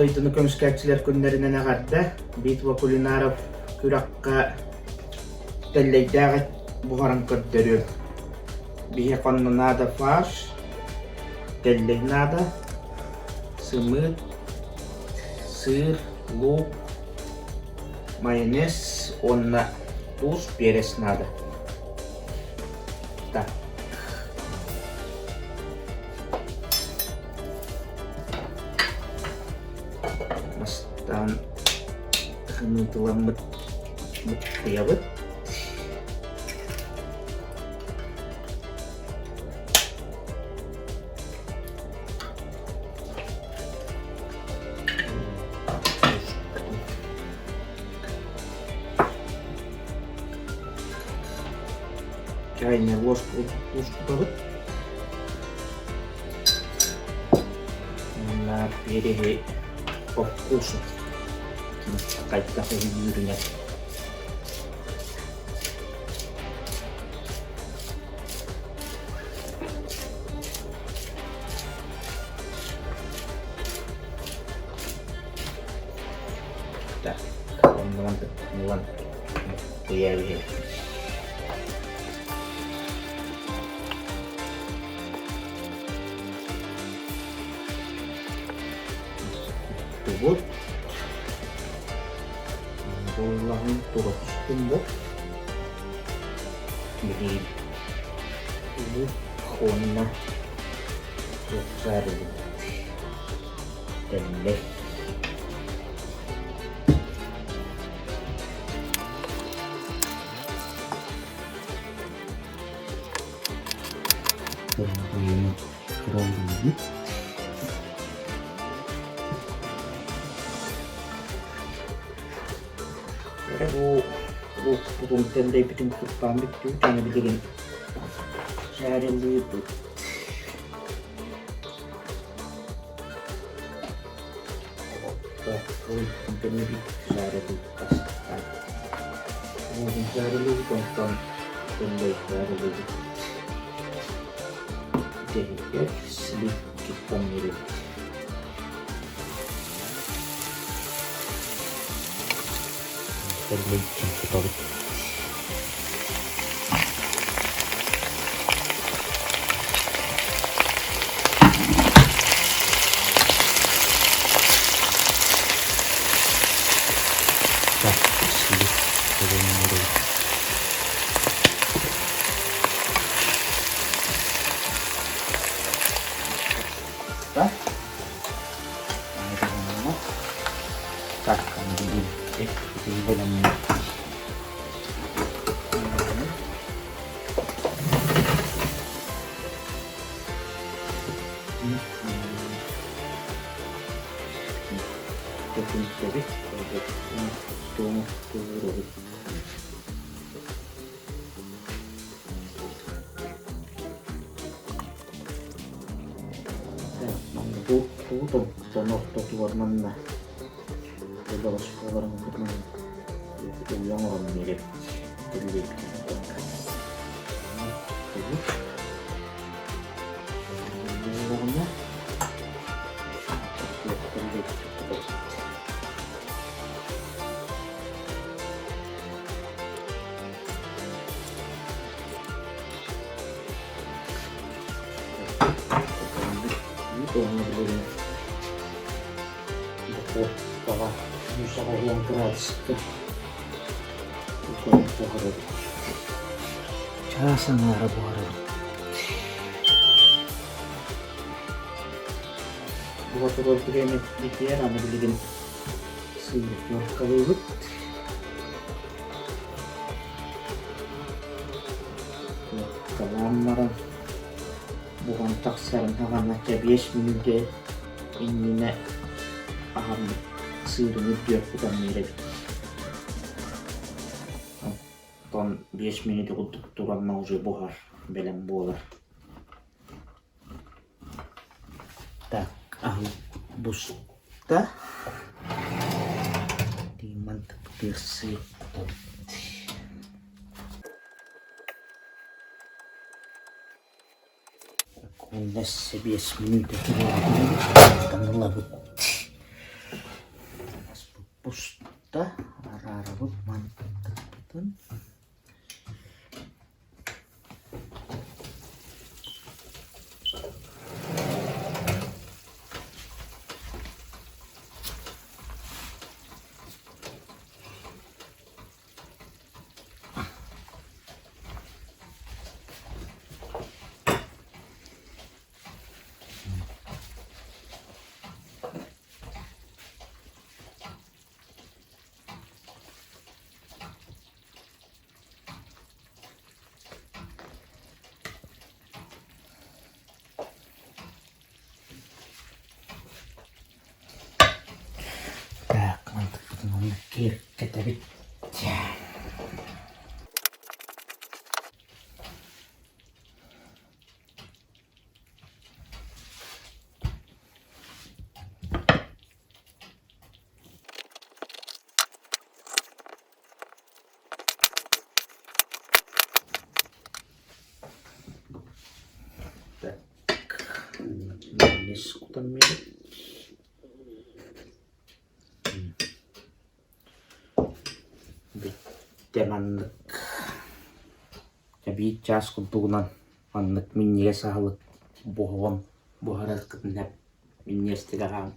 дойдуну көмүскээччилэр күннэринэн эҕэрдэ! Битва кулинаров күрэххэ тэллэйдээх эт буһаран көрдөрүөм. Биһиэхэ онно наада фарш, тэллэй наада, сымыыт, сыыр, луук, майонез уонна туус, перец наада. Так. Бастаан хымыытыламмыт быттыйабыт. Чайная ложку ложкутабыт. Уонна переһи по вкусу хайдах өйүүрүнэн. Так, оннунан ылан ыйа Тугут буоллаҕын тура түстүм бу. Билигин лук уонна туохсаарылыбыт тэллэй. Кырбыйыны кыралыыбыт. Эрэ бу луукпутун тэллэйбитин куртаан бүттүбүт, аны билигин саарылыыбыт. Дэһигэр сливки помидор. Тэллэйчин кутабыт. Так, слив помидор. Так. Так, Бу тугу ортотугар манна Оскуолаларын уйа оҥорон биэрэбит, Буоллаҕына Уонна билигин Духуопкаҕа 180 градуска кутан буһарабыт. Чаас аҥаара буһарабыт. Буһа турар бириэмэ итийэр, аны билигин сыырдыахталыыбыт. Туохталаан баран буһан тахсарын саҕана 5 мүнүүтэ иннинэ аһаммыт сыырын үрдүгэр кутан биэрэбит. Оттон 5 мүнүүтэ курдук туранна уже буһар, бэлэм буолар. Так, аһылык буста. Тыымман сыыр кутабыт. Уонна 5 мүнүүтэ туруорабыт, ылабыт. Эбит. Так, майонез кутан биэрэбит. Бүттэ маннык эбии чаас курдугунан маннык минньигэс аһылык буһуон буһараргытын эп минньигэстик аһаан.